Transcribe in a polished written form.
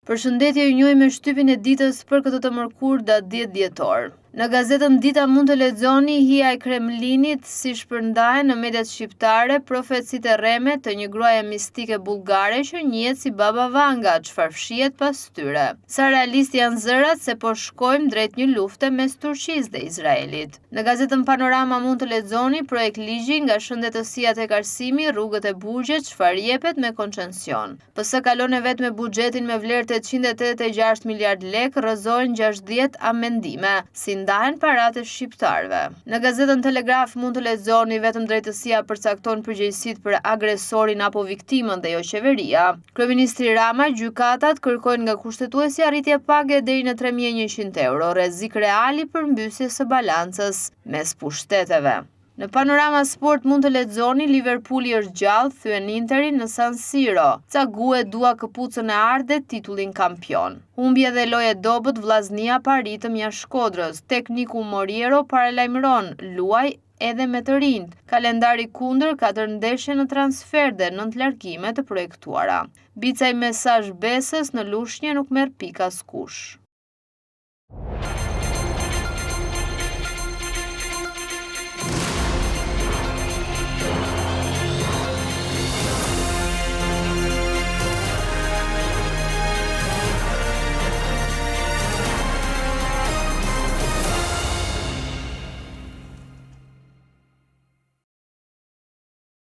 Përshëndetje, ju njohim me shtypin e ditës për këtë të mërkurë, datë 10 dhjetor. Në gazetën Dita mund të lexoni Hija e Kremlinit si shpërndahen në mediat shqiptare profecitë e rreme të një gruaje mistike bullgare që njihet si Baba Vanga, çfarë fshihet pas tyre. Sa realist janë zërat se po shkojmë drejt një lufte mes Turqisë dhe Izraelit. Në gazetën Panorama mund të lexoni projektligji nga shëndetësia tek arsimi, rrugët e burgjet, çfarë jepet me koncension. PS kalon e vetme buxhetin me vlerë 886 miliardë lekë, rrëzohen 60 amendime, si ndahen paratë e shqiptarëve. Në gazetën Telegraf mund të lexoni vetëm drejtësia përcakton përgjegjësitë për agresorin apo viktimën dhe jo qeveria. Kryeministri Rama, gjykatat kërkojnë nga kushtetuesja rritje page deri në 3100 euro, rrezik real i përmbysjes së balancës mes pushteteve. Në Panorama Sport mund të lexoni Liverpooli është gjallë, thyen Interin në San Siro. Cagu e dua këpucën e artë dhe titullin kampion. Humbje dhe lojë e dobët Vllaznia pa ritëm jashtë Shkodrës. Tekniku Moriero paralajmëron, luaj edhe me të rinjtë. Kalendari kundër, katër ndeshje në transfertë dhe 9 largime të projektuara. Bicaj mesazh Besës në Lushnje nuk merr pikë askush.